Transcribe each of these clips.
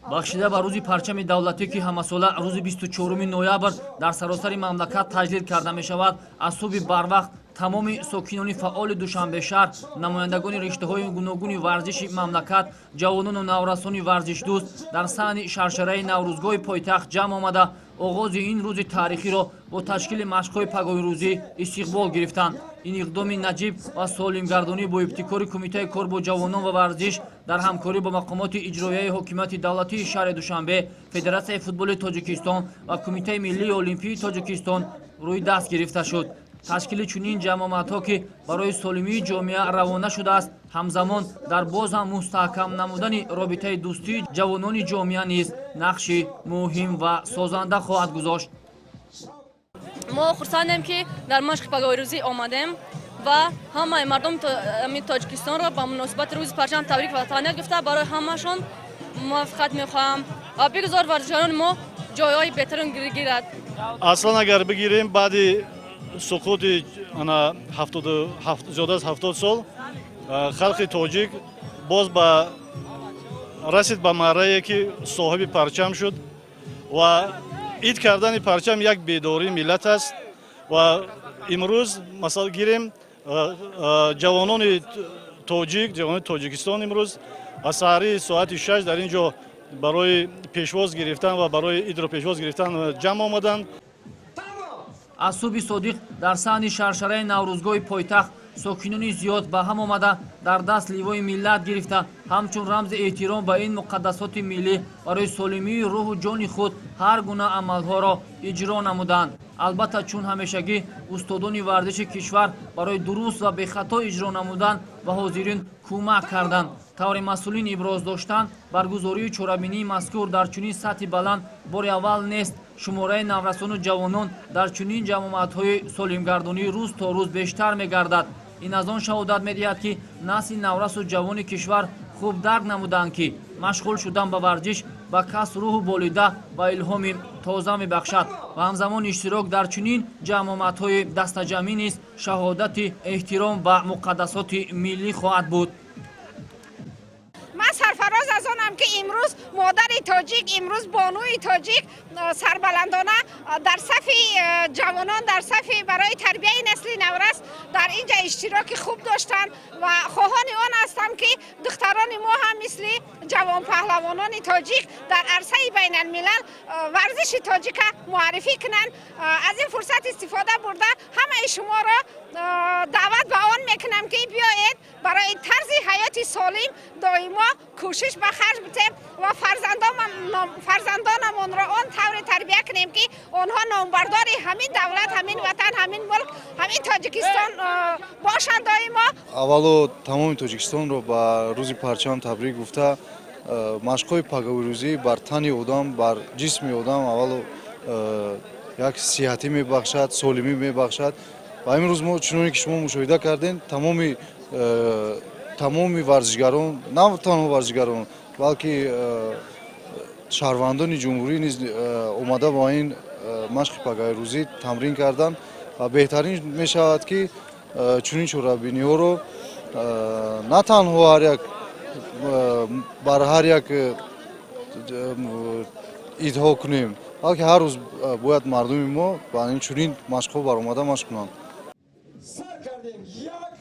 Бахшида ба Рӯзи парчами давлатӣ, ки ҳамасола рӯзи 24 ноябр дар саросари мамлакат таҷлил карда мешавад, аз субҳи барвақт тамоми сокинони фаъоли Душанбешаҳр, намояндагони риштаҳои гуногуни варзиши мамлакат, ҷавонону наврасони варзишдӯст дар саҳни шаршараи Наврӯзгоҳи пойтахт ҷамъ омада, оғози ин рӯзи таърихиро бо ташкили машқҳои пагоҳирӯзӣ истиқбол гирифтанд. Ин иқдоми наҷиб ва солимгардонӣ бо ибтикори Кумитаи кор бо ҷавонон ва варзиш дар ҳамкорӣ бо мақомоти иҷроияи ҳокимияти давлатии шаҳри Душанбе, Федератсияи футболи Тоҷикистон ва Кумитаи миллии олимпии Тоҷикистон рӯи даст гирифта шуд. Ташкили чунин ҷамъомадҳо, ки барои солимии ҷомеа равона шудааст, ҳамзамон дар боз ҳам мустаҳкам намудани робитаи дӯстии ҷавонони ҷомеа низ нақши муҳим ва созанда хоҳад гузошт. Мо хурсандем, ки дар машқи пагоҳирӯзӣ омадем ва ҳамаи мардуми Тоҷикистонро ба муносибати Рӯзи парчам табрик ва таҳният гуфта, барои ҳамашон муваффақият мехоҳам ва бигузор варзишгарони мо ҷойҳои беҳтарин гирад. Аслан, агар бигирем, баъди суқути ана зиёда аз 70 сол халқи тоҷик боз ба расид ба маррае, ки соҳиби парчам шуд, ва ид кардани парчам як бедории миллат аст. Ва имрӯз, масал гирем, ҷавонони тоҷик, ҷавонони Тоҷикистон имрӯз аз саҳарии соати 6 дар ин ҷо барои пешвоз гирифтан ва барои идро пешвоз гирифтан ҷамъ омаданд. Аз субҳи содиқ дар саҳни шаршараи Наврӯзгоҳи пойтахт сокинони зиёд ба ҳам омада, дар даст ливои миллат гирифта, ҳамчун рамзи эҳтиром ба ин муқаддасоти миллӣ барои солимии рӯҳу ҷони худ ҳар гуна амалҳоро иҷро намуданд. Албатта, чун ҳамешагӣ, устодони варзиши кишвар барои дуруст ва бехато иҷро намудан ба ҳозирин кӯмак карданд. Тавре масъулин иброз доштанд, баргузории чорабинии мазкур дар чунин сатҳи баланд бори аввал нест. Шумораи наврасону ҷавонон дар чунин ҷамъомадҳои солимгардонӣ рӯз то рӯз бештар мегардад. Ин аз он шаҳодат медиҳад, ки насли наврасу ҷавони кишвар хуб дарк намуданд, ки машғул шудан ба варзиш ба кас рӯҳу болида ва илҳоми тоза мебахшад ва ҳамзамон иштирок дар чунин ҷамъомадҳои дастаҷамъӣ низ шаҳодати эҳтиром ба муқаддасоти миллӣ хоҳад буд. Ман сарфароз аз онам, ки имрӯз модари тоҷик, имрӯз бонуи тоҷик сарбаландона дар сафи ҷавонон, дар сафи барои тарбияи насли наврас дар ин ҷа иштироки хуб доштанд ва хоҳони он ҳастам, ки духтарони мо ҳам мисли ҷавонпаҳлавонони тоҷик дар арсаи байналмилал варзиши тоҷика муаррифӣ кунанд. Аз ин фурсат истифода бурда, ҳамаи шуморо даъват ба он мекунам, ки биёед, барои тарзи ҳаёти солим доимо кӯшиш ба харҷ битем ва фарзандонамонро он тавре тарбия кунем, ки онҳо номбардори ҳамин давлат, ҳамин ватан, ҳамин мулк, ҳамин Тоҷикистон бошанд доимо. Аввало тамоми Тоҷикистонро ба Рӯзи парчам табрик гуфта, машқҳои пагоҳирӯзӣ бар тани одам, бар ҷисми одам аввало як сиҳатӣ мебахшад, солимӣ мебахшад. Ва имрӯз мо, чуноне ки шумо мушоҳида кардем, тамоми варзишгарон, на танҳо варзишгарон, балки шаҳрвандони ҷумҳурӣ низ омада ба ин машқи пагоҳирӯзӣ тамрин карданд. Ва беҳтарин мешавад, ки чунин чорабиниҳоро на танҳо ҳар як бар ҳар як идҳо кунем, балки ҳар рӯз бояд мардуми мо ба ин чунин машқҳо баромада машқ кунанд.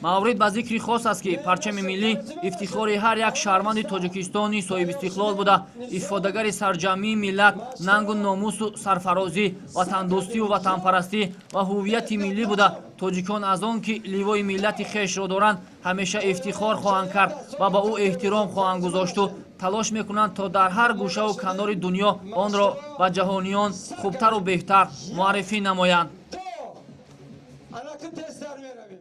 Маврид ба зикри хос аст, ки парчами миллӣ ифтихори ҳар як шаҳрванди Тоҷикистони соҳибистиқлол буда, ифодагари сарҷамъии миллат, нангу номусу сарфарозӣ, ватандӯстию ватанпарастӣ ва ҳуввияти миллӣ буда, тоҷикон аз он ки ливои миллати хешро доранд, ҳамеша ифтихор хоҳанд кард ва ба ӯ эҳтиром хоҳанд гузошту талош мекунанд, то дар ҳар гӯшаву канори дунё онро ба ҷаҳониён хубтару беҳтар муаррифӣ намоянд. Анаки тезтар меравем.